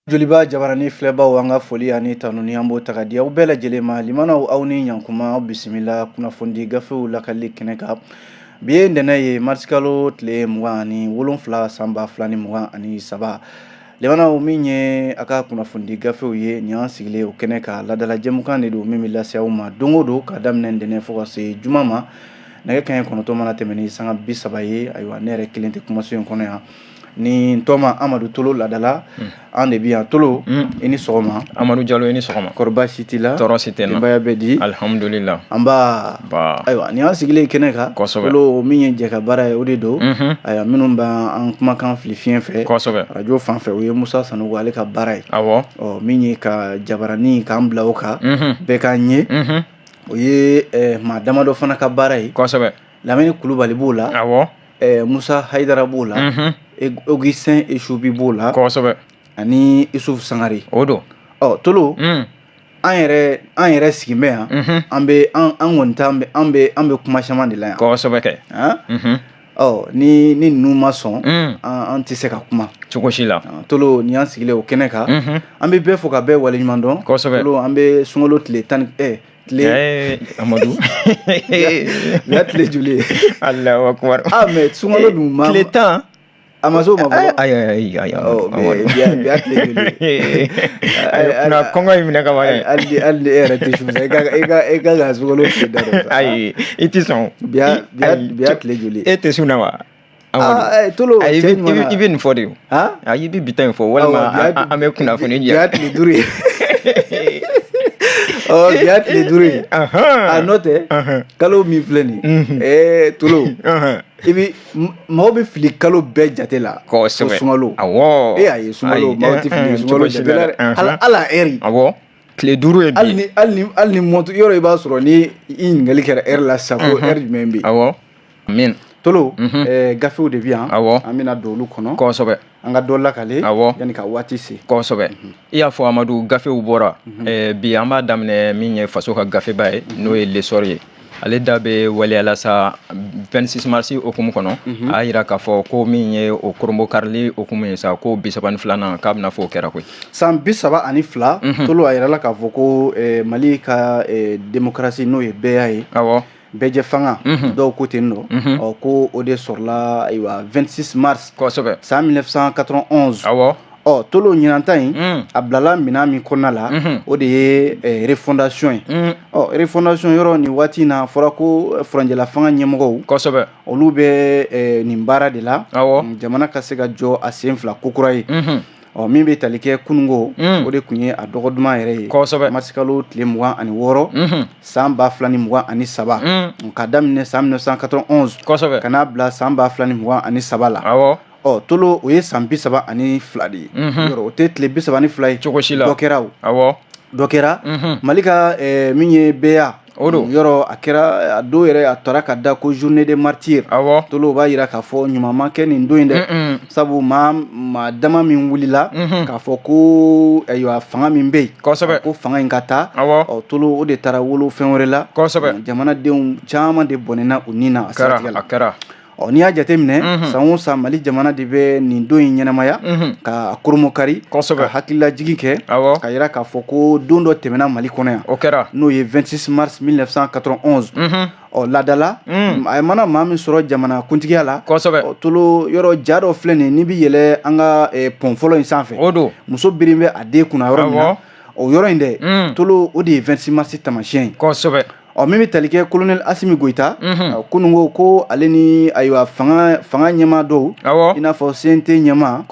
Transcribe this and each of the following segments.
Joliba jabarani filɛbaw, an ka foli ani tanuni, an b'o ta ka di aw bɛɛ lajɛlen ma. Limanaw, aw ni ɲankuma, aw bisimila kunnafonidi gafew lakali kɛnɛ kan. Bi ye ntɛnɛn ye, marisikalo tile 27, san 2023. Limanaw, min ye a ka kunnafonidi gafew ye, nin y'an sigilen o kɛnɛ kan. Ladala jɛmukan de don min bɛ lase aw ma don o don, ka daminɛ ntɛnɛn fo ka se juma ma, nɛgɛ kanɲɛ 9 mana tɛmɛ ni sanga 30 ye. Ayiwa, ne yɛrɛ kelen tɛ kumaso in kɔnɔ yan ni n tɔma Amadu Tolo. Ladala an de bi yan. Tolo, i ni sɔgɔma. Amadu Jalo, i ni sɔgɔma. Kɔri baasi t'i la? Tɔɔrɔ si tɛ n na. Denbaya bɛ di? Alihamudulila. An ba. Ba. Ayiwa, nin y'an sigilen kɛnɛ kan. Tolo, min ye jɛ ka baara ye, o de don. Ayiwa, minnu b'an kumakan fili fiɲɛ fɛ arajo fan fɛ, o ye Musa Sanogo, ale ka baara ye. Ɔ, min ye ka jabarani k'an bila o kan, bɛɛ k'an ye, o ye maa damadɔ fana ka baara ye. Lamini Kulubali b'o la. Musa Hayidara b'o la, Augustin Esubi b'o la. Ani Isufu Sangare. O don. Ɔ Tolo, an yɛrɛ sigilen bɛ yan, an bɛ an kɔni ta, an bɛ kuma caman de la yan. Kosɛbɛ kɛ. Ɔ, ni ninnu ma sɔn, an tɛ se ka kuma. Cogo si la. Tolo, nin y'an sigilen o kɛnɛ kan. An bɛ bɛɛ fo ka bɛɛ waleɲuman dɔn. Tolo, an bɛ sunkalo tile tan tile Amadu. Bi tile joli ye? Alahu akubar. Ah, mais sunkalo dun ma tile 10. A ma se o ma fɔlɔ. Ayi, ayi, ayi. Bi tile joli ye? Na kɔngɔ in minɛ ka ban. Hali ni e yɛrɛ tɛ su sa, e ka sunkalo tile da dɔn. Ayi, i tɛ sɔn. Bi tile joli ye? E tɛ sun na wa? Ah, Tolo. Ayi, i bɛ nin fɔ de o. Ayi, i bɛ bi ta in fɔ walima an bɛ kunnafoni di. Bi tile 5 ye. Ɔ, bi y'a tile 5 ye. A n'o tɛ, kalo min filɛ nin ye, Tolo, i bɛ mɔgɔ bɛ fili kalo bɛɛ jate la. Sunkalo. Awɔ. E y'a ye, sunkalo, mɔgɔ tɛ fili sunkalo jate la dɛ, hali a heure. Awɔ, tile 5 ye bi. Hali ni montre yɔrɔ, i b'a sɔrɔ ni i ɲininkali kɛra heure la sisan ko heure jumɛn bɛ yen. Awɔ, min. Tolo, gafew de bɛ yan. An bɛna don olu kɔnɔ. An ka dɔ lakale yanni ka waati se. Kosɛbɛ, i y'a fɔ Amadu, gafew bɔra bi. An b'a daminɛ min ye faso ka gafeba ye, n'o ye L'Essor ye. Ale da bɛ waleyala sa 26 mars hukumu kɔnɔ. A y'a jira k'a fɔ ko min ye o kurunbonkarili hukumu ye sa, ko 32nan k'a bɛna fɔ o kɛra koyi. San 32, Tolo, a yirala k'a fɔ ko Mali ka démocratie, n'o ye bɛɛya ye, bɛɛjɛ fanga, dɔw ko ten nɔ. Ɔ, ko o de sɔrɔla, ayiwa, 26 mars san 1991. Ɔ Tolo, ɲinanta in, a bilala minɛn min kɔnɔna la, o de ye refondation ye. Ɔ, refondation yɔrɔ, nin waati in na, a fɔra ko furancɛla fanga ɲɛmɔgɔw, olu bɛ nin baara de la, jamana ka se ka jɔ a sen fila kokura ye. Ɔ, min bɛ tali kɛ kununko, o de tun ye a dɔgɔ duman yɛrɛ ye, marisikalo tile 26, san 2023, ka daminɛ san 1991 ka n'a bila san 2023 la. Ɔ Tolo, o ye san 32 de ye. Yɔrɔ o tɛ tile 32 ye. Cogo si la. Dɔ kɛra o. Dɔ kɛra Mali ka min ye bɛɛya. O don. Yɔrɔ a kɛra a don yɛrɛ, a taara ka da ko journée des martyrs. Tolo, o b'a jira k'a fɔ ɲuman ma kɛ nin don in dɛ, sabu maa dama min wulila k'a fɔ ko ayiwa, fanga min bɛ yen, ko fanga in ka taa. Ɔ Tolo, o de taara wolo fɛn wɛrɛ la. Jamanadenw caman de bɔnɛna u ni na a siratigɛ la. A kɛra. Ɔ, n'i y'a jateminɛ, san o san, Mali jamana de bɛ nin don in ɲɛnamaya ka kurunbonkari, ka hakililajigin kɛ, ka jira k'a fɔ ko don dɔ tɛmɛna Mali kɔnɔ yan. O kɛra. N'o ye 26 mars 1991. Ɔ, laadala, a mana maa min sɔrɔ jamana kuntigiya la. Ɔ Tolo, yɔrɔ ja dɔ filɛ nin, n'i bɛ yɛlɛ an ka pont fɔlɔ in sanfɛ. O don. Muso biri bɛ a den kunna yɔrɔ min na, o yɔrɔ in dɛ, Tolo, o de ye 26 mars taamasiyɛn ye. Ɔ, min bɛ tali kɛ colonel Asimi Goyita, kunun ko ale ni, ayiwa, fanga ɲɛmaa dɔw, i n'a fɔ CNT ɲɛmaa,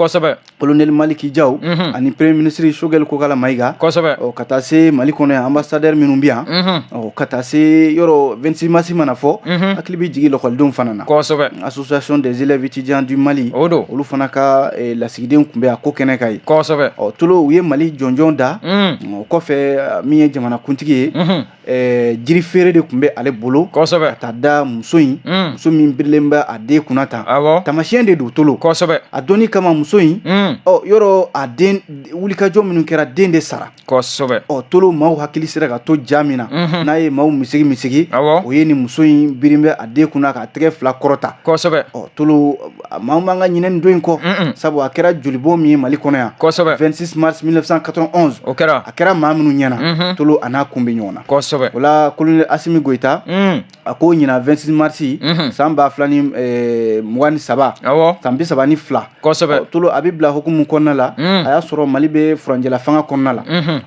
colonel Maliki Jaw, ani premier ministre Choguel Kokala Mayiga. Ɔ, ka taa se Mali kɔnɔ yan, ambassadeur minnu bɛ yan. Ɔ, ka taa se yɔrɔ, 26 mars mana fɔ, hakili bɛ jigin lakɔlidenw fana na. Association des élèves étudiants du Mali. O don. Olu fana ka lasigiden tun bɛ a ko kɛnɛ kan yen. Ɔ Tolo, u ye Mali jɔnjɔn da. O kɔfɛ, min ye jamanakuntigi ye, jirife feere de tun bɛ ale bolo kosɛbɛ ka taa da muso in, muso min birilen bɛ a den kunna tan. Taamasiyɛn de don, Tolo. A dɔnni kama, muso in, ɔ, yɔrɔ a den, wulikajɔ minnu kɛra, den de sara. Ɔ, Tolo, maaw hakili sera ka to ja min na, n'a ye maaw misigi misigi, o ye ni muso in birin bɛ a den kunna k'a tɛgɛ fila kɔrɔta. Ɔ, Tolo, maaw man ka ɲinɛ nin don in kɔ, sabu a kɛra jolibɔn min ye Mali kɔnɔ yan, 26 mars 1991. O kɛra. A kɛra maa minnu ɲɛna, Tolo, a n'a kun bɛ ɲɔgɔn na. O la, colonel Asimi Goyita, a ko ɲinan 26 mars san 2023, san 32, Tolo, a bɛ bila hukumu kɔnɔna la. A y'a sɔrɔ Mali bɛ furancɛla fanga kɔnɔna la.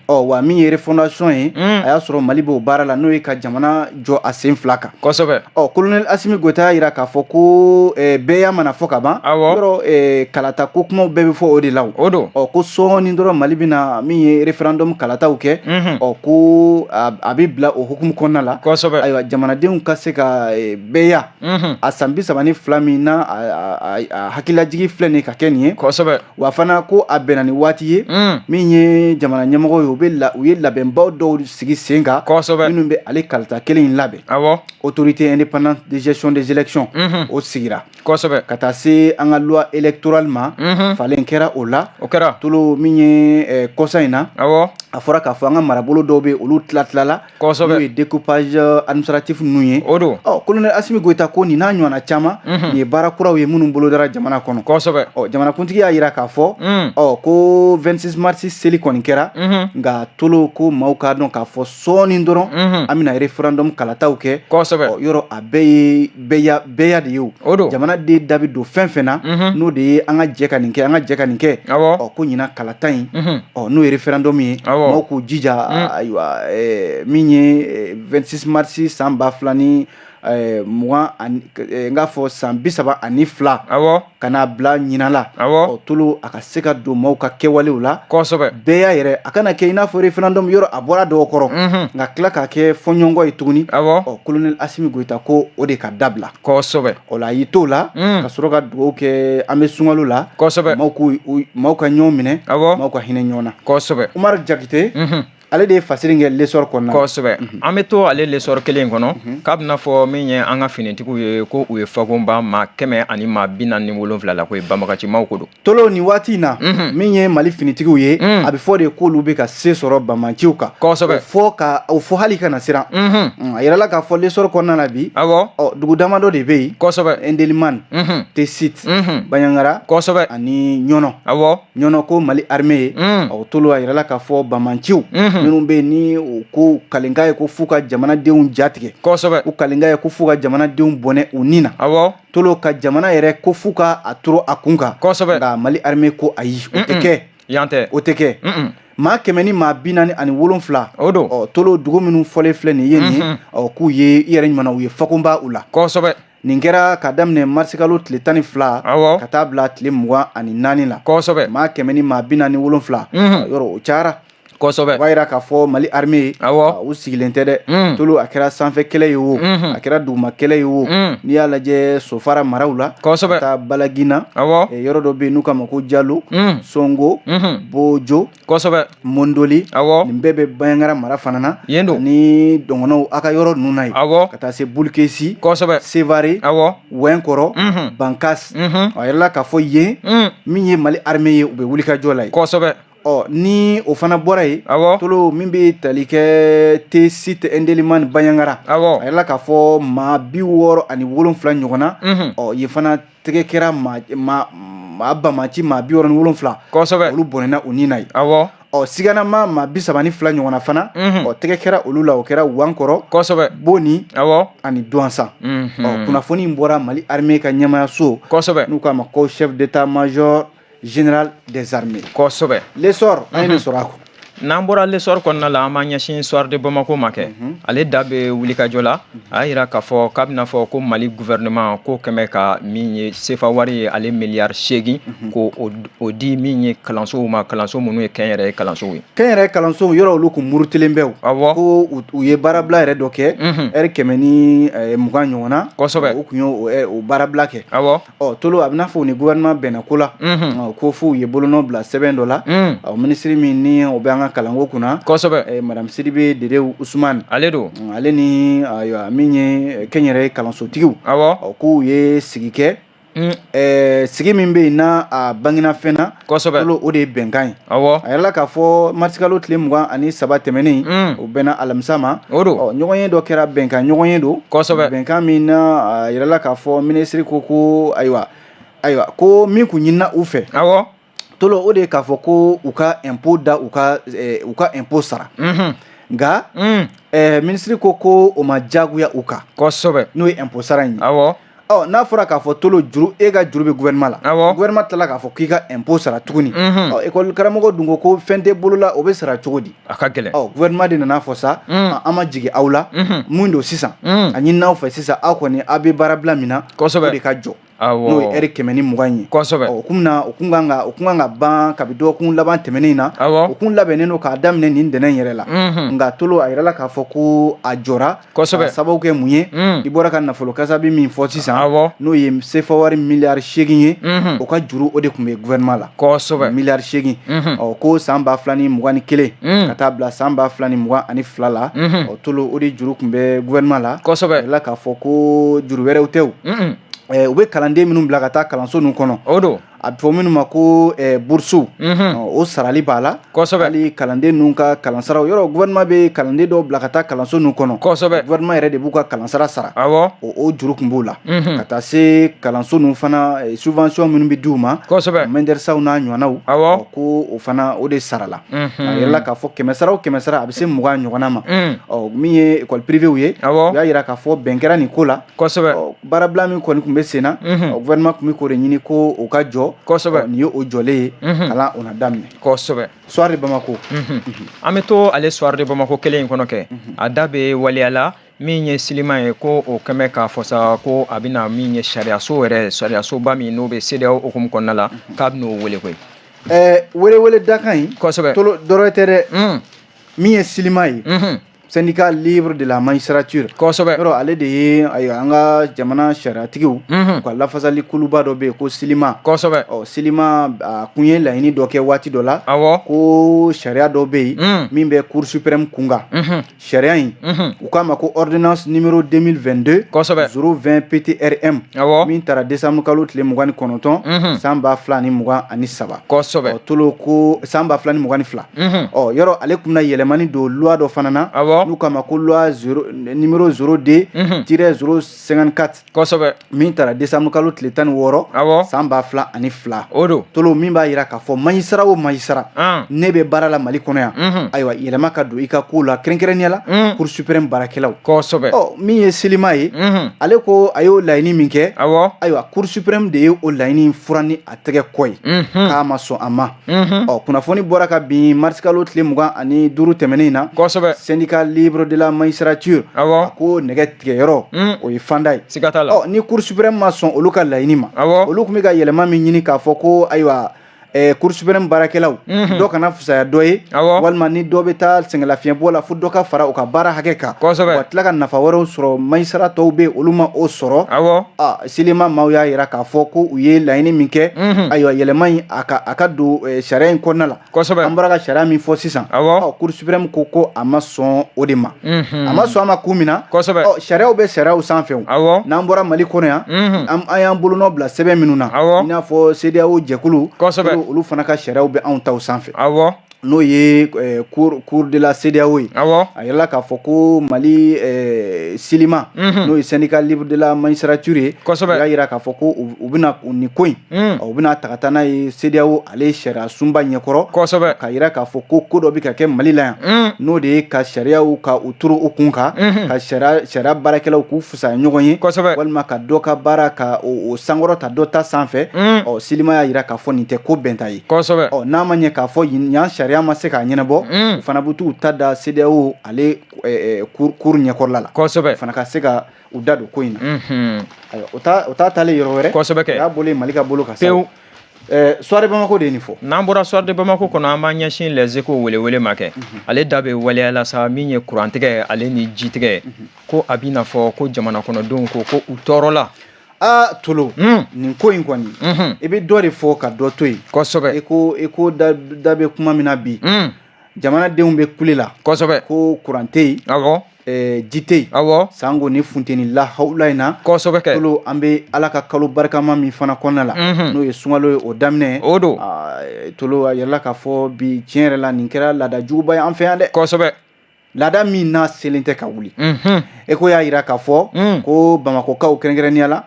Ɔ, wa min ye refondation ye, a y'a sɔrɔ Mali b'o baara la, n'o ye ka jamana jɔ a sen fila kan. Ɔ, colonel Asimi Goyita y'a jira k'a fɔ ko bɛɛya mana fɔ ka ban, yɔrɔ kalata ko kumaw bɛɛ bɛ fɔ o de la. O don. Ɔ, ko sɔɔni dɔrɔn Mali bɛna min ye référendum kalataw kɛ. Ɔ, ko a bɛ bila o hukumu kɔnɔna la. Ayiwa, jamanadenw ka se ka bɛɛya a san 32 min na, a hakililajigi filɛ nin ka kɛ nin ye. Wa fana, ko a bɛnna ni waati ye min ye jamana ɲɛmɔgɔ ye, u bɛ la, u ye labɛnbaw dɔw sigi sen kan, minnu bɛ ale kalata kelen in labɛn. Autorité indépendante de gestion des élections, o sigira. Ka taa se an ka loi électorale ma, falen kɛra o la. O kɛra. Tolo, min ye kɔsa in na, a fɔra k'a fɔ an ka marabolo dɔw bɛ, olu tila tilala, n'o ye découpage administratif ninnu ye. O don. Ɔ, colonel Asimi Goyita ko nin n'a ɲɔgɔnna caman, nin ye baara kuraw ye minnu bolodara jamana kɔnɔ. Ɔ, jamanakuntigi y'a jira k'a fɔ, ɔ, ko 26 mars seli kɔni kɛra, nka Tolo, ko maaw k'a dɔn k'a fɔ sɔɔni dɔrɔn an bɛna référendum kalataw kɛ. Ɔ, yɔrɔ a bɛɛ ye bɛɛya bɛɛya de ye o. O don. Jamanaden da bɛ don fɛn fɛn na, n'o de ye an ka jɛ ka nin kɛ, an ka jɛ ka nin kɛ. Ɔ, ko ɲinan kalata in, ɔ, n'o ye référendum ye, maaw k'u jija. Ayiwa, min ye 26 mars san ba fila ni mugan, n k'a fɔ san 32, ka n'a bila ɲinan la. Ɔ, Tolo, a ka se ka don maaw ka kɛwalew la. Bɛɛ y'a yɛrɛ, a kana kɛ i n'a fɔ référendum, yɔrɔ a bɔra dɔw kɔrɔ, nka tila k'a kɛ fɔɲɔgɔnkɔ ye tuguni. Ɔ, colonel Asimi Goyita ko o de ka dabila. O la, a y'i t'o la ka sɔrɔ ka dugawu kɛ. An bɛ sunkalo la. Maaw k'u, maaw ka ɲɔgɔn minɛ, maaw ka hinɛ ɲɔgɔn na. Umaru Jakite, ale de ye fasiri kɛ L'Essor kɔnɔna. Kosɛbɛ. An bɛ to ale L'Essor kelen in kɔnɔ, k'a bɛna fɔ min ye an ka finitigiw ye, ko u ye fagonba maa 147 la, ko ye banbagacimaw ko don. Tolo, nin waati in na, min ye Mali finitigiw ye, a bɛ fɔ de k'olu bɛ ka se sɔrɔ banbagaciw kan. O fɔ ka o fɔ hali kana siran. A yirala k'a fɔ L'Essor kɔnɔna na bi. Ɔ, dugu damadɔ de bɛ yen: Indelimane, Tessit, Baɲangara ani Ɲɔnɔ. Ɲɔnɔ, ko Mali armée ye, ɔ, Tolo, a yirala k'a fɔ banbagaciw minnu bɛ yen, ni u ko kalenkan ye ko f'u ka jamanadenw jatigɛ, u kalenkan ye ko f'u ka jamanadenw bɔnɛ u ni na. Tolo, ka jamana yɛrɛ, ko f'u ka a turu a kun kan. Nka Mali armée ko ayi, o tɛ kɛ. Yan tɛ. O tɛ kɛ. Maa 147. O don. Ɔ, Tolo, dugu minnu fɔlen filɛ nin ye nin ye, ɔ, k'u ye, i yɛrɛ ɲuman, u ye fakunba u la. Nin kɛra ka daminɛ marisikalo tile 12 ka taa bila tile 24 la. Maa 147, yɔrɔ o cayara. O b'a yira k'a fɔ Mali armée, u sigilen tɛ dɛ, Tolo. A kɛra sanfɛ kɛlɛ ye o, a kɛra duguma kɛlɛ ye o, n'i y'a lajɛ Sofara maraw la, ka taa Balagina, yɔrɔ dɔ bɛ yen n'u k'a ma ko Jalo, Songo, Bojo, Mondoli, nin bɛɛ bɛ Baɲangara mara fana na. Yen don. Ani dɔngɔnɔw a ka yɔrɔ ninnu na yen, ka taa se Bulukesi, Sevare, Wɛnkɔrɔ, Bankas. A yɛrɛla k'a fɔ yen, min ye Mali armée ye, u bɛ wulikajɔ la yen. Ɔ, ni o fana bɔra yen, Tolo, min bɛ tali kɛ Tessit, Indelimane, Baɲangara, a yɛrɛla k'a fɔ maa 67 ɲɔgɔn na. Ɔ, yen fana tɛgɛ kɛra maa bamaci maa 67, olu bɔnɛna u ni na yen. Ɔ, siganama maa 32 ɲɔgɔnna fana, ɔ, tɛgɛ kɛra olu la, o kɛra Wankɔrɔ, Boni ani Duwansan. Ɔ, kunnafoni in bɔra Mali armée ka ɲɛmayaso, n'u k'a ma ko chef d'état major général des armées. L'Essor, an ye nin sɔrɔ a kɔ. N'an bɔra L'Essor kɔnɔna la, an b'an ɲɛsin Soir de Bamako ma kɛ. Ale da bɛ wulikajɔ la. A y'a yira k'a fɔ k'a bɛna fɔ ko Mali gouvernement ko kɛmɛ ka min ye sefa wari ye, ale miliyari 8, ko o di min ye kalansow ma, kalanso minnu ye kɛnyɛrɛye kalansow ye. Kɛnyɛrɛye kalansow, yɔrɔ olu kun murutilen bɛ o. Ko u ye baarabila yɛrɛ dɔ kɛ, ɛri 120 ɲɔgɔn na. U kun y'o o baarabila kɛ. Ɔ, Tolo, a bɛna fɔ u ni gouvernement bɛnna ko la, ko f'u ye bolonɔ bila sɛbɛn dɔ la. Ɔ, minisiri min ni o bɛ an ka kunna kalanko kunna, kosɛbɛ, madame Sidibe Dedew Usumani, ale don. Ale ni ayiwa min ye kɛnyɛrɛye kalansotigiw, k'u ye sigi kɛ, sigi min bɛ yen n'a a bangena fɛn na, o de ye bɛnkan ye. A yirala k'a fɔ marisikalo tile 23 tɛmɛnen, o bɛnna alamisa ma. O don. Ɲɔgɔnye dɔ kɛra, bɛnkan ɲɔgɔnye don. Bɛnkan min na a yirala k'a fɔ minisiri ko ayiwa ko min kun ɲinina u fɛ, Tolo, o de ye k'a fɔ ko u ka impôt da u ka impôt sara. Nka minisiri ko o ma diyagoya u kan. N'o ye impôt sara in ye. Ɔ, n'a fɔra k'a fɔ, Tolo, juru, e ka juru bɛ gouvernement la, gouvernement tilala k'a fɔ k'i ka impôt sara tuguni. Ɔ, école karamɔgɔ dun ko fɛn tɛ bolo la, o bɛ sara cogo di? A ka gɛlɛn. Ɔ, gouvernement de nana fɔ sa, an ma jigin aw la. Mun don sisan? A ɲininaw fɛ sisan, aw kɔni, aw bɛ baarabila min na, o de ka jɔ, n'o ye ɛri 120 ye. O kun na, o kun kan ka ban kabi dɔgɔkun laban tɛmɛnen in na. O kun labɛnnen don k'a daminɛ nin ntɛnɛn yɛrɛ la. Nka Tolo, a yirala k'a fɔ ko a jɔra. K'a sababu kɛ mun ye? I bɔra ka nafolo kasabi min fɔ sisan, n'o ye sefa wari miliyari 8 ye, o ka juru, o de tun bɛ gouvernement la. Miliyari 8. Ɔ, ko san 2021 ka taa bila san 2022 la, ɔ, Tolo, o de juru tun bɛ gouvernement la. A yirala k'a fɔ ko juru wɛrɛw tɛ o. U bɛ kalanden minnu bila ka taa kalanso ninnu kɔnɔ, o don, a bɛ fɔ minnu ma ko bourse, o sarali b'a la. Hali kalanden ninnu ka kalansaraw yɔrɔ, gouvernement bɛ kalanden dɔw bila ka taa kalanso ninnu kɔnɔ, gouvernement yɛrɛ de b'u ka kalansara sara. O juru tun b'o la. Ka taa se kalanso ninnu fana, subvention minnu bɛ di u ma, mɛndɛrisaw n'a ɲɔgɔnnaw, ko o fana, o de sarala. A yirala k'a fɔ kɛmɛ sara o kɛmɛ sara, a bɛ se 20 ɲɔgɔnna ma. Ɔ, min ye école privée ye, u y'a yira k'a fɔ bɛn kɛra nin ko la. Baarabila min kɔni tun bɛ sen na, gouvernement tun bɛ k'o de ɲini ko o ka jɔ. Nin ye o jɔlen ye, kalan o na daminɛ. Soir de Bamako. An bɛ to ale Soir de Bamako kelen in kɔnɔ kɛ. A da bɛ waleya la min ye Silima ye, ko o kɛmɛ k'a fɔ sa ko a bɛna min ye sariyaso yɛrɛ, sariyasoba min n'o bɛ CEDEAO hukumu kɔnɔna la, k'a bɛn'o wele koyi. Welewele dakan in, Tolo, dɔwɛrɛ tɛ dɛ. Min ye Silima ye, Syndicat libre de la magistrature, yɔrɔ ale de ye, ayiwa, an ka jamana sariyatigiw u ka lafasali kuluba dɔ bɛ yen ko Silima. Ɔ, Silima a kun ye laɲini dɔ kɛ waati dɔ la, ko sariya dɔ bɛ yen min bɛ Cour suprême kun kan. Sariya in, u k'a ma ko ordonnance numéro 2022 020 PTRM, min taara décembre kalo tile 29 san 2023. Ɔ, Tolo, ko san 2022. Ɔ, yɔrɔ ale tun bɛna yɛlɛmani don loi dɔ fana na, n'u k'a ma ko loi 0 numéro 02 tiret 054, min taara décembre kalo tile 16 san 2002. O don. Tolo, min b'a yira k'a fɔ magistrat o magistrat ne bɛ baara la Mali kɔnɔ yan, ayiwa, yɛlɛma ka don i ka ko la, kɛrɛnkɛrɛnnenya la Cour suprême baarakɛlaw. Ɔ, min ye Silima ye, ale ko a y'o laɲini min kɛ, ayiwa, Cour suprême de ye o laɲini furan ni a tɛgɛ kɔ ye, k'a ma sɔn a ma. Ɔ, kunnafoni bɔra ka bin marisikalo tile 25 tɛmɛnen in na. Syndicat libre de la magistrature, a ko nɛgɛ tigɛyɔrɔ, o ye fanda ye. Siga t'a la. Ɔ, ni Cour suprême ma sɔn olu ka laɲini ma, olu tun bɛ ka yɛlɛma min ɲini k'a fɔ ko ayiwa, Cour suprême baarakɛlaw, dɔ kana fisaya dɔ ye, walima ni dɔ bɛ taa sɛgɛnlafiɲɛbɔ la, fo dɔ ka fara u ka baara hakɛ kan, ka tila ka nafa wɛrɛw sɔrɔ, magistrat tɔw bɛ yen, olu ma o sɔrɔ. Aa, Silima maaw y'a yira k'a fɔ ko u ye laɲini min kɛ, ayiwa, yɛlɛma in a ka don sariya in kɔnɔna la. An bɔra ka sariya min fɔ sisan, ɔ, Cour suprême ko a ma sɔn o de ma. A ma sɔn a ma kun min na, ɔ, sariyaw bɛ sariyaw sanfɛ o. N'an bɔra Mali kɔnɔ yan, an y'an bolonɔ bila sɛbɛn minnu na, i n'a fɔ CEDEAO jɛkulu, olu fana ka sariyaw bɛ anw taw sanfɛ, n'o ye cour de la CEDEAO ye. A yirala k'a fɔ ko Mali Silima, n'o ye Syndicat libre de la magistrature ye, u y'a yira k'a fɔ ko u bɛna nin ko in, u bɛna ta ka taa n'a ye CEDEAO ale sariya sunba ɲɛkɔrɔ, ka yira k'a fɔ ko dɔ bɛ ka kɛ Mali la yan, n'o de ye ka sariyaw ka u turu u kun kan, ka sariya baarakɛlaw k'u fisaya ɲɔgɔn ye, walima ka dɔ ka baara ka o sankɔrɔta dɔ ta sanfɛ. Ɔ, Silima y'a yira k'a fɔ nin tɛ ko bɛnta ye. Ɔ, n'a ma ɲɛ k'a fɔ yan sariya ma se k'a ɲɛnabɔ, u fana bɛ t'u ta da CEDEAO ale cour ɲɛkɔrɔla la, u fana ka se ka u da don ko in na. Ayiwa, o ta taalen yɔrɔ wɛrɛ, Kɛ o y'a bolo Mali ka bolo kan sa. Soir de Bamako de ye nin fɔ. N'an bɔra Soir de Bamako kɔnɔ, an b'an ɲɛsin Les Échos welewele ma kɛ. Ale da bɛ waleya la sa min ye kurantigɛ ale ni jitigɛ, ko a b'i n'a fɔ ko jamana kɔnɔdenw ko u tɔɔrɔla. Aa, Tolo, nin ko in kɔni, i bɛ dɔ de fɔ ka dɔ to yen. I ko da bɛ kuma min na bi. Jamanadenw bɛ kule la. Kosɛbɛ. Ko kuran tɛ yen. Awɔ. Ji tɛ yen. Awɔ. Sango ni funteni lahawula in na. Kosɛbɛ kɛ. Tolo, an bɛ Ala ka kalo barikama min fana kɔnɔna la, n'o ye sunkalo ye, o daminɛ. O don. Tolo, a yirala k'a fɔ bi, tiɲɛ yɛrɛ la, nin kɛra laada juguba ye an fɛ yan dɛ. Kosɛbɛ. Laada min n'a selen tɛ ka wuli. Échos y'a jira k'a fɔ ko Bamakɔkaw kɛrɛnkɛrɛnnenya la,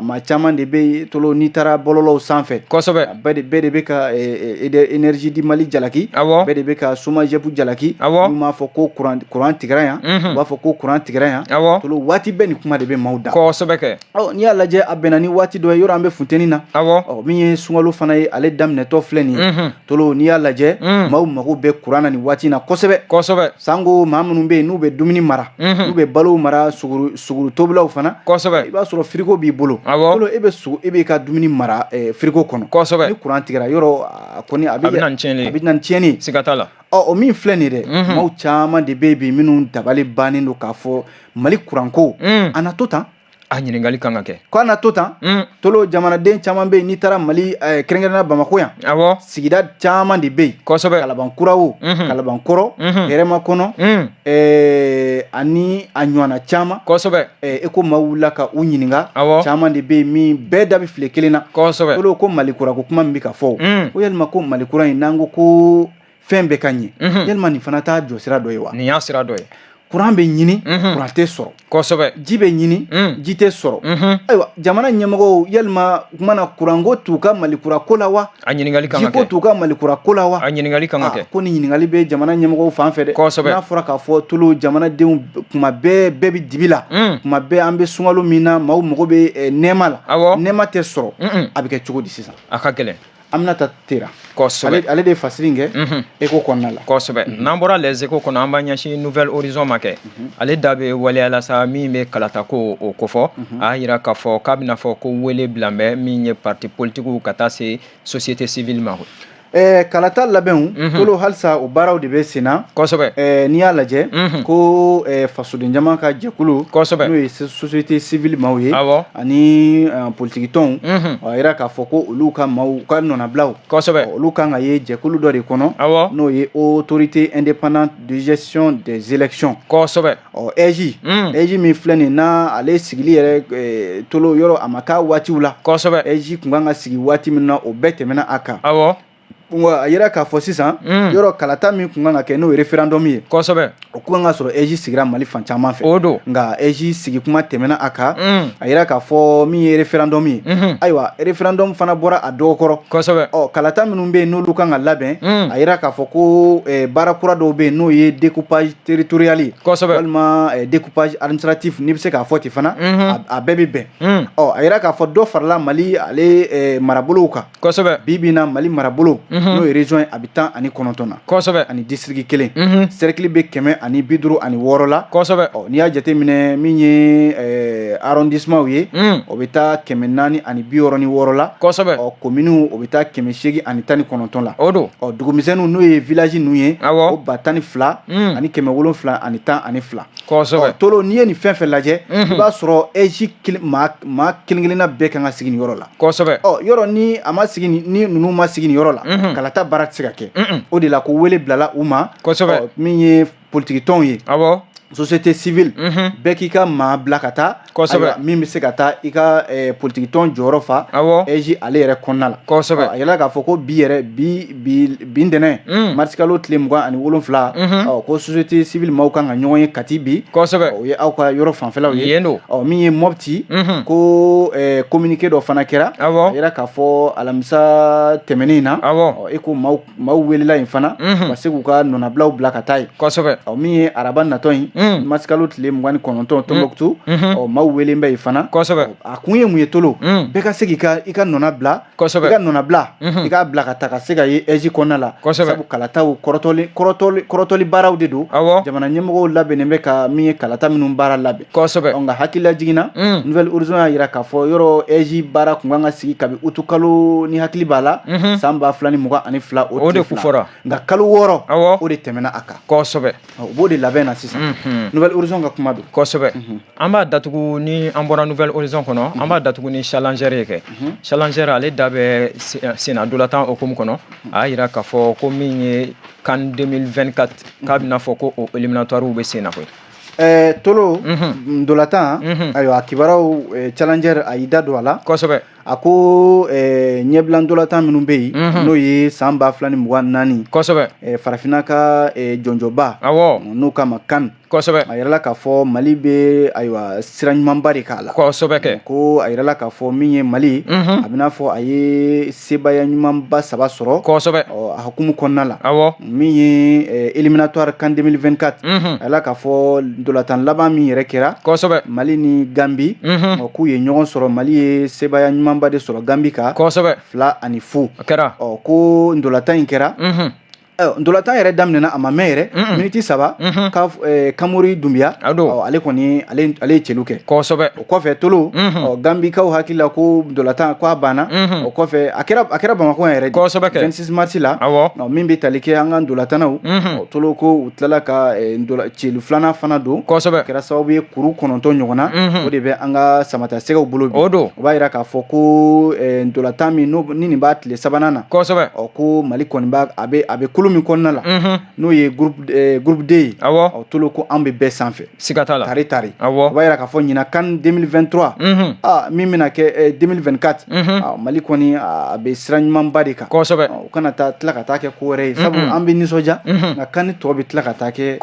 maa caman de bɛ yen, Tolo, n'i taara bɔlɔlɔw sanfɛ. Bɛɛ de bɛ ka Énergie du Mali jalaki. Bɛɛ de bɛ ka SOMAGEP jalaki. N'u m'a fɔ ko kuran tigɛra yan, u b'a fɔ ko kuran tigɛra yan. Tolo, waati bɛɛ nin kuma de bɛ maaw da. Kosɛbɛ kɛ. Ɔ, n'i y'a lajɛ, a bɛnna ni waati dɔ ye, yɔrɔ an bɛ funteni na. Ɔ, min ye sunkalo fana ye, ale daminɛtɔ filɛ nin ye. Tolo, n'i y'a lajɛ, maaw mago bɛ kuran na nin waati in na kosɛbɛ. Sango maa minnu bɛ yen n'u bɛ dumuni mara, n'u bɛ balo mara, suguru tobilaw fana. I b'a sɔrɔ frigo b'i bolo. Tolo, e bɛ sugu, e b'i ka dumuni mara frigo kɔnɔ. Ni kuran tigɛra, yɔrɔ a kɔni a bɛ na ni tiɲɛni ye. A bɛ na ni tiɲɛni ye. Siga t'a la. Ɔ, o min filɛ nin ye dɛ, maaw caman de bɛ yen bi minnu dabali bannen don k'a fɔ Mali kuranko a na to tan. A ɲininkali kan ka kɛ. Ko a na to tan. Tolo, jamanaden caman bɛ yen, n'i taara Mali, kɛrɛnkɛrɛnnenya Bamakɔ yan, sigida caman de bɛ yen. Kalaban Kura o, Kalaban Kɔrɔ, Hɛrɛma kɔnɔ, ani a ɲɔgɔnna caman. E ko maaw wulila ka u ɲininka. Caman de bɛ yen min bɛɛ da bɛ file kelen na. Tolo, ko Mali kura ko kuma min bɛ ka fɔ, ko yalima ko Mali kura in, n'an ko ko fɛn bɛɛ ka ɲɛ, yalima nin fana t'a jɔsira dɔ ye wa? Nin y'a sira dɔ ye. Kuran bɛ ɲini, kuran tɛ sɔrɔ. Ji bɛ ɲini, ji tɛ sɔrɔ. Ayiwa, jamana ɲɛmɔgɔw, yalima kuma na kuranko t'u ka Mali kura ko la wa? A ɲininkali kan ka kɛ. Jiko t'u ka Mali kura ko la wa? A ɲininkali kan ka kɛ. Ko nin ɲininkali bɛ jamana ɲɛmɔgɔw fan fɛ dɛ. N'a fɔra k'a fɔ, Tolo, jamanadenw kuma bɛɛ bɛɛ bɛ dibi la, kuma bɛɛ an bɛ sunkalo min na, maaw mago bɛ nɛɛma la, nɛɛma tɛ sɔrɔ, a bɛ kɛ cogo di sisan? A ka gɛlɛn. Aminata Tera. Ale de ye fasiri in kɛ Échos kɔnɔna la. Kosɛbɛ. N'an bɔra Les Échos kɔnɔ, an b'an ɲɛsin Nouvel Horizon ma kɛ. Ale da bɛ waleya la sa min bɛ kalata ko o kofɔ. A y'a jira k'a fɔ k'a bɛna fɔ ko wele bila bɛ min ye parti politiques ka taa se société civile ma. Kalata labɛnw, Tolo, halisa o baaraw de bɛ sen na. N'i y'a lajɛ ko fasoden jama ka jɛkulu, n'o ye société civile maaw ye, ani politiki tɔnw, a yira k'a fɔ ko olu ka maaw ka nɔnabilaw, olu kan ka ye jɛkulu dɔ de kɔnɔ, n'o ye Autorité indépendante de gestion des élections. Ɔ, AIGE, AIGE min filɛ nin n'a ale sigili yɛrɛ, Tolo, yɔrɔ a ma k'a waatiw la. AIGE tun kan ka sigi waati min na, o bɛɛ tɛmɛna a kan. Wa a yira k'a fɔ sisan, yɔrɔ kalata min tun kan ka kɛ, n'o ye référendum ye, o kun kan ka sɔrɔ AIGE sigira Mali fan caman fɛ. O don. Nka AIGE sigi kuma tɛmɛna a kan. A yira k'a fɔ min ye référendum ye, ayiwa, référendum fana bɔra a dɔgɔkɔrɔ. Ɔ, kalata minnu bɛ yen n'olu kan ka labɛn, a yira k'a fɔ ko baara kura dɔw bɛ yen, n'o ye découpage territorial ye, walima découpage administratif, n'i bɛ se k'a fɔ ten fana, a bɛɛ bɛ bɛn. Ɔ, a yira k'a fɔ dɔ farala Mali ale marabolow kan. Bi bi in na, Mali marabolo, n'o ye région ye, a bɛ 19 na. Ani district kelen. Cercle bɛ 156 la. Ɔ, n'i y'a jateminɛ, min ye arrondissement ye, o bɛ taa 466 la. Ɔ, commune, o bɛ taa 819 la. O don. Ɔ, dugumisɛnninw, n'o ye village ninnu ye, o 12 712. Tolo, n'i ye nin fɛn fɛn lajɛ, i b'a sɔrɔ AIGE maa kelen kelenna bɛɛ kan ka sigi nin yɔrɔ la. Ɔ, yɔrɔ ni a ma sigi, ni ninnu ma sigi nin yɔrɔ la, kalata baara tɛ se ka kɛ. O de la ko wele bilala u ma. Min ye politiki tɔnw ye, société civile, bɛɛ k'i ka maa bila ka taa, min bɛ se ka taa i ka politiki tɔn jɔyɔrɔ fa AIGE ale yɛrɛ kɔnɔna la. A yɛlɛla k'a fɔ ko bi yɛrɛ, bi ntɛnɛn, marisikalo tile 27, ɔ, ko société civile maaw kan ka ɲɔgɔn ye Kati bi. O ye aw ka yɔrɔ fanfɛlaw ye. Yen don. Ɔ, min ye Mopti, ko communiqué dɔ fana kɛra. A yira k'a fɔ alamisa tɛmɛnen in na, e ko maaw welela yen fana ka se k'u ka nɔnabilaw bila ka taa yen. Ɔ, min ye araba natɔ in, marisikalo tile 29, Tombouctou, ɔ, maaw welen bɛ yen fana. A kun ye mun ye, Tolo? Bɛɛ ka se k'i ka i ka nɔna bila, i ka nɔnabila, i k'a bila ka taa ka se ka ye AIGE kɔnɔna la. Sabu kalataw kɔrɔtɔli kɔrɔtɔli kɔrɔtɔli baaraw de don. Jamana ɲɛmɔgɔw labɛnnen bɛ ka min ye kalata minnu baara labɛn. Nka hakilila jiginna, Nouvel Horizon y'a jira k'a fɔ yɔrɔ AIGE baara kun kan ka sigi kabi utu kalo, ni hakili b'a la, san 2022, o de kun fɔra. Nka kalo 6, o de tɛmɛna a kan. U b'o de labɛn na sisan. Nouvel Horizon ka kuma don. Kosɛbɛ. An b'a datugu ni an bɔra Nouvel Horizon kɔnɔ, an b'a datugu ni Challenger ye kɛ. Challenger, ale da bɛ senna ndolatan hukumu kɔnɔ. A y'a jira k'a fɔ ko min ye CAN 2024, k'a bɛna fɔ ko o éliminatoire bɛ sen na koyi. Tolo, ndolatan, ayiwa, a kibaruyaw, Challenger a y'i da don a la. A ko ɲɛbila ndolatan minnu bɛ yen, n'o ye san 2024, farafinna ka jɔnjɔba, n'o kama CAN, a yirala k'a fɔ Mali bɛ, ayiwa, sira ɲumanba de k'a la. Kosɛbɛ kɛ. Ko a yirala k'a fɔ min ye Mali, a bɛna fɔ a ye sebaaya ɲumanba saba sɔrɔ a hukumu kɔnɔna la. Min ye éliminatoire CAN 2024, a yirala k'a fɔ ndolatan laban min yɛrɛ kɛra, Mali ni Gambi, k'u ye ɲɔgɔn sɔrɔ, Mali ye sebaaya ɲumanba de sɔrɔ Gambi kan, 2-0. O kɛra. Ɔ, ko ndolatan in kɛra, ndolatan yɛrɛ daminɛna, a ma mɛn yɛrɛ, miniti 3, ka Kamori Dunbiya, ale kɔni ale ye celu kɛ. O kɔfɛ, Tolo, ɔ, Gambikaw hakili la ko ndolatan ko a banna. O kɔfɛ, a kɛra Bamakɔ yɛrɛ de, 26 mars la, min bɛ tali kɛ an ka ndolatannaw, Tolo, ko u tilala ka celu filanan fana don. O kɛra sababu ye kuru 9 ɲɔgɔn na, o de bɛ an ka samatasɛgɛw bolo bi. O don. O b'a yira k'a fɔ ko ndolatan min ni nin b'a tile sabanan na, ɔ, ko Mali kɔni b'a a bɛ kulu min kɔnɔna la, n'o ye groupe D ye, ɔ, Tolo, ko an bɛ bɛɛ sanfɛ. Siga t'a la. Tari tari. O b'a yira k'a fɔ ɲinan CAN 2023, min bɛna kɛ 2024, Mali kɔni a bɛ sira ɲumanba de kan. U kana taa tila ka taa kɛ ko wɛrɛ ye, sabu an bɛ nisɔndiya, nka CAN tɔ bɛ tila ka taa kɛ.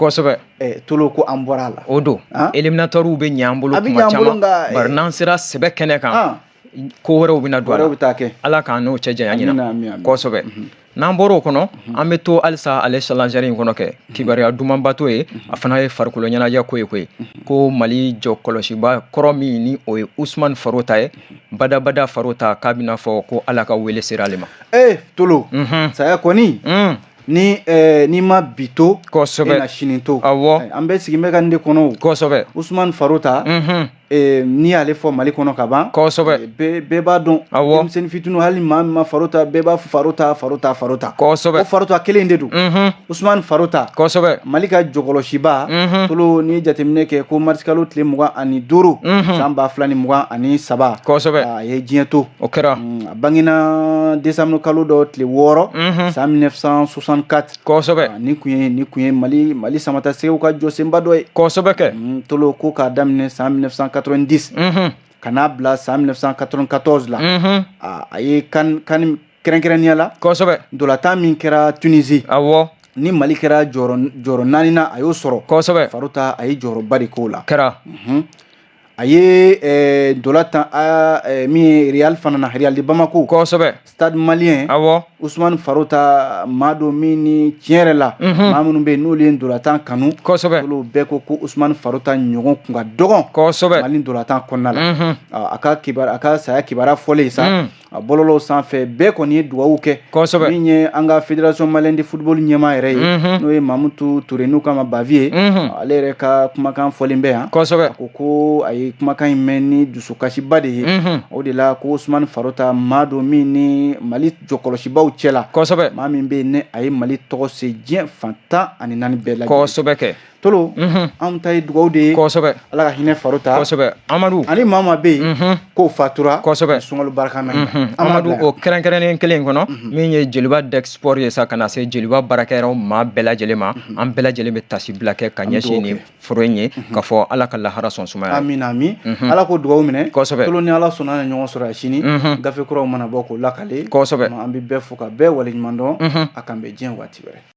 Tolo, ko an bɔra a la. O don, éliminatoire bɛ ɲɛ an bolo kuma caman, bari n'an sera sɛbɛ kɛnɛ kan, ko wɛrɛw bɛna don a la. Wɛrɛw bɛ taa kɛ. Ala k'an n'o cɛ janya ɲina. Kosɛbɛ. N'an bɔra o kɔnɔ, an bɛ to halisa ale Challenger in kɔnɔ kɛ. Kibaruya dumanba to ye, a fana ye farikolo ɲɛnajɛ ko ye koyi, ko Mali jɔ kɔlɔsiba kɔrɔ min ni o ye Usumani Farota ye, badabada Farota, k'a bɛna fɔ ko Ala ka wele sera ale ma. Ee Tolo, saya kɔni, ni n'i ma bi to, e na sini to. An bɛ sigi bɛ ka nin de kɔnɔ. Usumani Farota, n'i y'ale fɔ Mali kɔnɔ ka ban, bɛɛ b'a dɔn. Denmisɛnnin fitininw, hali maa min ma Farota, bɛɛ b'a fɔ Farota, Farota, Farota. O Farota kelen de don, Usumani Farota. Mali ka jɔkɔlɔsiba, Tolo, n'i ye jateminɛ kɛ ko marisikalo tile 25 san 2023, a ye diɲɛ to. O kɛra. A bangena décembre kalo dɔ tile 6 san 1964. Nin kun ye Mali samatasɛgɛw ka jɔsenba dɔ ye. Kosɛbɛ kɛ. Tolo, ko k'a daminɛ san 1990 ka n'a bila san 1994 la, a ye CAN kɛrɛnkɛrɛnnenya la, ndolatan min kɛra Tunisie, ni Mali kɛra jɔyɔrɔ naaninan, a y'o sɔrɔ. Farota a ye jɔyɔrɔba de k'o la. Kɛra. A ye ndola tan min ye Real fana na, Real de Bamako, Stade Malien. Usumani Farota, maa don min ni tiɲɛ yɛrɛ la, maa minnu bɛ yen n'olu ye ndolatan kanu, olu bɛɛ ko ko Usumani Farota ɲɔgɔn kun ka dɔgɔn Mali ndolatan kɔnɔna la. A ka saya kibaruya fɔlen sa a bɔlɔlɔw sanfɛ, bɛɛ kɔni ye dugawu kɛ. Min ye an ka Fédération malienne de football ɲɛmaa yɛrɛ ye, n'o ye Mamutu Ture, n'u k'a ma Bavi ye, ale yɛrɛ ka kumakan fɔlen bɛ yan. A ko ko a ye kumakan in mɛn ni dusukasiba de ye. O de la ko Usumani Farota, maa don min ni Mali jɔkɔlɔsibaw cɛ la, maa min bɛ yen ni a ye Mali tɔgɔ se diɲɛ fan 14 bɛɛ lajɛlen. Kosɛbɛ kɛ. Tolo, anw ta ye dugawu de ye. Ala ka hinɛ Farota. Amadu. Ani maa maa bɛ yen k'o fatura sunkalo barika na. Amadu, o kɛrɛnkɛrɛnnen kelen in kɔnɔ, min ye Joliba Deck Sport ye sa, ka na se Joliba baarakɛyɔrɔ maa bɛɛ lajɛlen ma, an bɛɛ lajɛlen bɛ tasi bila kɛ ka ɲɛsin nin foro in ye, ka fɔ Ala ka lahara sɔn sumaya. Amin, amin, Ala ko dugawu minɛ. Tolo, ni Ala sɔnna, na ɲɔgɔn sɔrɔ yan sini, gafe kuraw mana bɔ k'o lakale. An bɛ bɛɛ fo ka bɛɛ waleɲuman dɔn. A kan bɛ diɲɛ waati wɛrɛ.